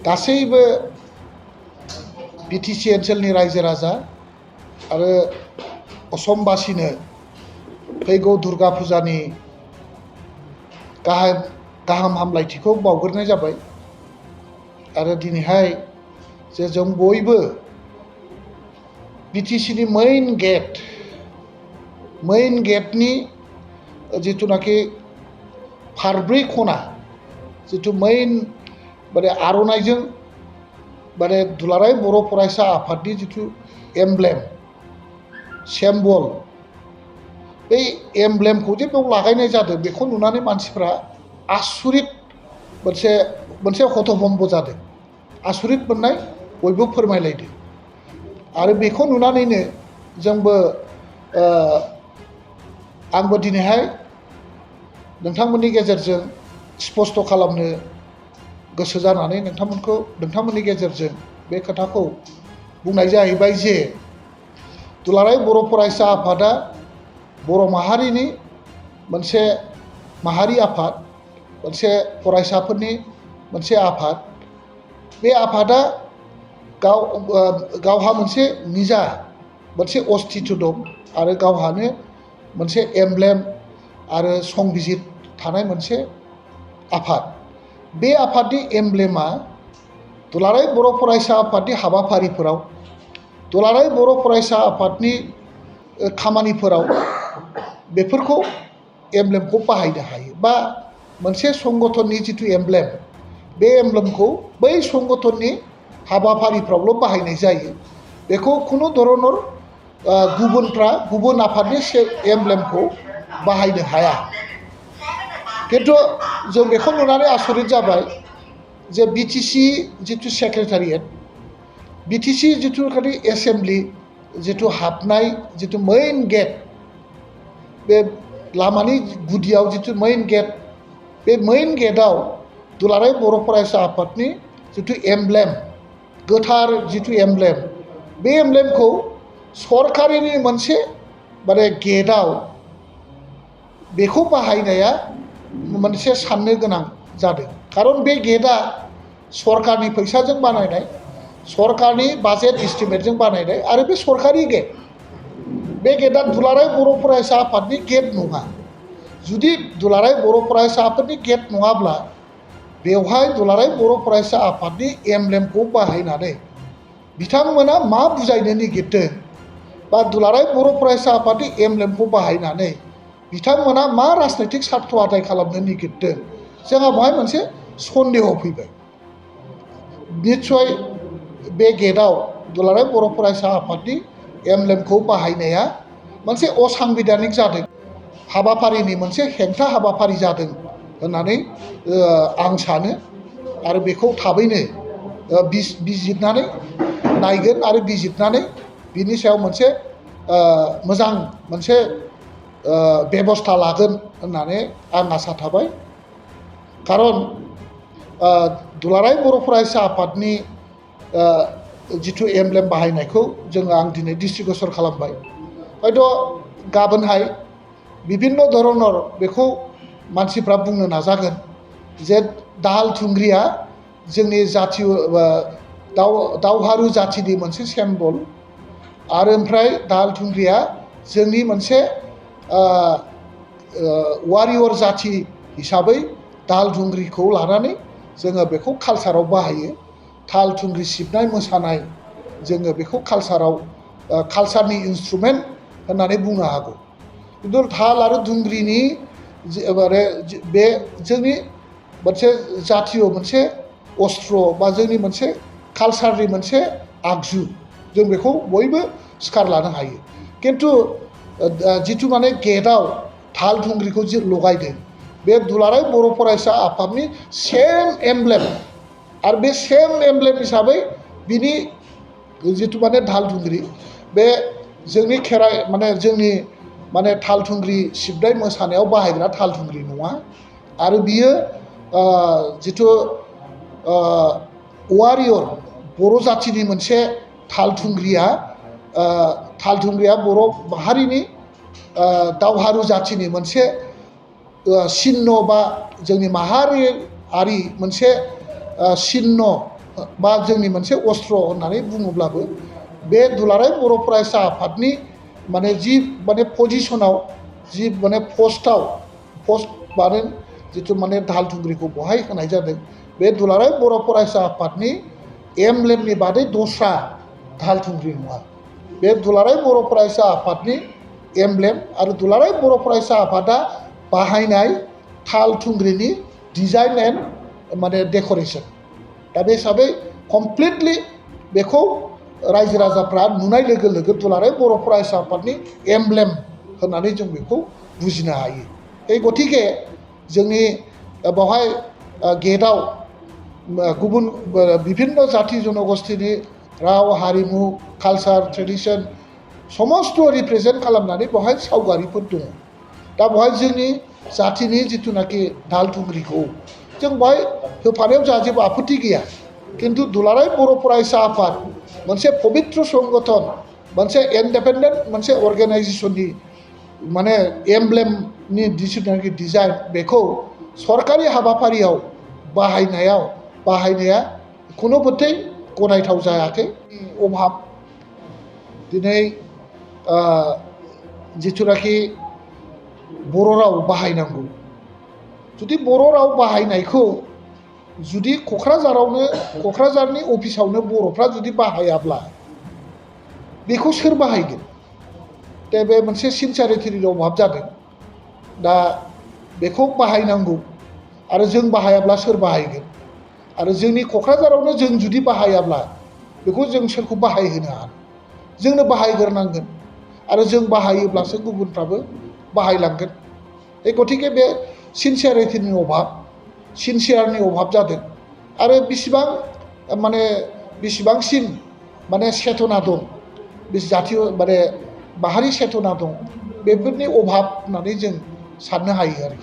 गासैबो BTC ओनसोलनि रायजो राजा आरो असमबासिनो फैगौ दुर्गा फुजानि गाहाम हामलायथिखौ बावग्रोनाय जाबाय आरो दिनैहाय जे जों बयबो BTCनि मेइन गेटनि जिथुनाखि फारब्रै खना जिथु मेइन माने आर'नाइजों माने दुलाराय बर' फरायसा आफादनि जिथु एमब्लेम सिम्बल बे एमब्लेमखौ जे बेयाव लागायनाय जादों बेखौ नुनानै मानसिफ्रा आसुरित मोनसे हतभम्ब जादों आसुरित मोननाय बयबो फोरमायलायदों आरो बेखौ नुनानैनो जोंबो आंबो दिनैहाय नोंथांमोननि गेजेरजों स्पष्ट खालामनो गोसो जानानै नोंथांमोननि गेजेरजों बे खोथाखौ बुंनाय जाहैबाय जे दुलाराय बर' फरायसा आफादा बर' माहारिनि मोनसे माहारि आफाद मोनसे फरायसाफोरनि मोनसे आफाद बे आफादा गावहा मोनसे निजा मोनसे अस्तित्व दं आरो गावहानो मोनसे एमब्लेम आरो संबिजित थानाय मोनसे आफाद बे आफादनि एमब्लेमा दुलाराय बर' फरायसा आफादनि हाबाफारिफोराव दुलाराय बर' फरायसा आफादनि खामानिफोराव बेफोरखौ एमब्लेमखौ बाहायनो हायो बा मोनसे संगठननि जिथु एमब्लेम बे एमब्लेमखौ बै संगठननि हाबाफारिफ्रावल' बाहायनाय जायो बेखौ खुनु धरनर गुबुन आफादनि एमब्लेमखौ बाहायनो हाया खिन्थु जों बेखौ नुनानै आसरित जाबाय जे BTC जिथु सेक्रेटारियेट BTC जिथु एसेम्बलि जिथु हाबनाय जिथु मेइन गेट बे लामानि गुदियाव जिथु मेइन गेट बे मेइन गेटआव दुलाराय बर' फरायसा आफादनि जिथु एमब्लेम गोथार जिथु एमब्लेम बे एमब्लेमखौ सरकारिनि मोनसे माने गेटआव बेखौ बाहायनाया मोनसे साननो गोनां जादों खारन बे गेटआ सरकारनि फैसाजों बानायनाय सरकारनि बाजेट एस्टिमेटजों बानायनाय आरो बे सरकारि गेट बे गेटआ दुलाराय बर' फरायसा आफादनि गेट नङा जुदि दुलाराय बर' फरायसा आफादनि गेट नङाब्ला बेवहाय दुलाराय बर' फरायसा आफादनि एमब्लेमखौ बाहायनानै बिथांमोना मा बुजायनो नागिरदों बा दुलाराय बर' फरायसा आफादनि एमब्लेमखौ बाहायनानै बिथांमोना मा राजनैतिक सार्थ आदाय खालामनो नागिरदों जोंहा बेवहाय मोनसे सन्देह फैबाय निस्सय बे गेटआव दुलाराय बर' फरायसा आफादनि एमब्लेमखौ बाहायनाया मोनसे असंबिधानिक जादों हाबाफारिनि मोनसे हेंथा हाबाफारि जादों होननानै आं सानो आरो बेखौ थाबैनो बिजिरनानै नायगोन आरो बिजिरनानै बिनि सायाव मोनसे मोजां मोनसे बेबस्था लागोन होननानै आं आसा थाबाय खारन दुलाराय बर' फरायसा आफादनि जिथु एमब्लेम बाहायनायखौ आं दिनै दृष्टिगोचर खालामबाय हयथ' गाबोनहाय बिभिन्न धरनर बेखौ मानसिफ्रा बुंनो नाजागोन जे दाहाल थुंग्रिया जोंनि जाथि दावहारु जाथिनि मोनसे सिम्बल आरो ओमफ्राय दाहाल थुंग्रिया जोंनि मोनसे वारियर जाथि हिसाबै दाहाल थुंग्रिखौ लानानै जोङो बेखौ कालचाराव बाहायो ताल थुंग्रि सिबनाय मोसानाय जोङो बेखौ कालचारनि इन्सट्रुमेन्ट होननानै बुंनो हागौ खिन्थु ताल आरो थुंग्रिनि बे जोंनि मोनसे जातीय मोनसे अस्त्र बा जोंनि मोनसे कालचारनि मोनसे आगजु जों बेखौ बयबो सिखार लानो हायो खिन्थु जिथु माने गेटआव ताल थुंग्रिखौ लगायदों बे दुलाराय बर' फरायसा आफादनि सेम एमब्लेम आरो बे सेम एमब्लेम हिसाबै बिनि जिथु माने दाहाल थुंग्रि बे जोंनि खेराइ जोंनि ताल थुंग्रि सिबनाय मोसानायाव बाहायग्रा ताल थुंग्रि नङा आरो बियो जिथु वारियर बर' जाथिनि मोनसे ताल थुंग्रिया बर' माहारिनि दावहारु जाथिनि मोनसे चिन्ह बा जोंनि माहारियारि मोनसे चिन्ह बा जोंनि मोनसे अस्त्र होननानै बुङोब्लाबो बे दुलाराय बर' फरायसा आफादनि माने जि माने पजिशनाव जि माने पस्ट माने जिथु माने दाहाल थुंग्रिखौ बहाय होनाय जादों बे दुलाराय बर' फरायसा आफादनि एमब्लेमनि बादै दस्रा दाहाल थुंग्रि नङा बे दुलाराय बर' फरायसा आफादनि एमब्लेम आरो दुलाराय बर' फरायसा आफादा बाहायनाय दाहाल थुंग्रिनि डिजाइन एन्ड माने डेक'रेसन दा बे हिसाबै कमप्लिटलि बेखौ रायजो राजाफ्रा नुनाय लोगो लोगो दुलाराय बर' फरायसा आफादनि एमब्लेम होननानै जों बेखौ बुजिनो हायो गतिके जोंनि बावहाय गेटआव गुबुन बिभिन्न जाति जनगोष्ठीनि राव हारिमु कालचार ट्रेडिशन समस्त रिप्रेजेन्ट खालामनानै बावहाय सावगारिफोर दङ दा बावहाय जोंनि जातिनि जिथुनाखि दाहाल थुंग्रिखौ जों बावहाय होफानायाव जोंहा जेबो आपत्ति गैया किन्तु दुलाराय बर' फरायसा आफाद मोनसे पबित्र संगठन मोनसे इन्डिपेन्डेन्ट मोनसे अर्गेनाइजेसननि माने एमब्लेमनि जिथुनाखि डिजाइन बेखौ सरकारि हाबाफारियाव बाहायनाया खुनु मथे गनायथाव जायाखै अभाब दिनै जिथुनाखि बर' राव बाहायनांगौ जुदि बर' राव बाहायनायखौ जुदि क'क्राझारनि अफिसावनो बर'फ्रा जुदि बाहायाब्ला बेखौ सोर बाहायगोन दा बे मोनसे सिनसियारिटिनि अभाब जादों दा बेखौ बाहायनांगौ आरो जों बाहायाब्ला सोर बाहायगोन आरो जोंनि क'क्राझारावनो जों जुदि बाहायाब्ला बेखौ जों सोरखौ बाहायहोनो हानो जोंनो बाहायग्रोनांगोन आरो जों बाहायोब्लासो गुबुनफ्राबो बाहायलांगोन गतिके बे सिनसियारिटिनि अभाब जादों आरो बेसेबांसिन माने चेतना दं बे जातीय माने माहारि चेतना दं बेफोरनि अभाब होननानै जों साननो हायो आरोखि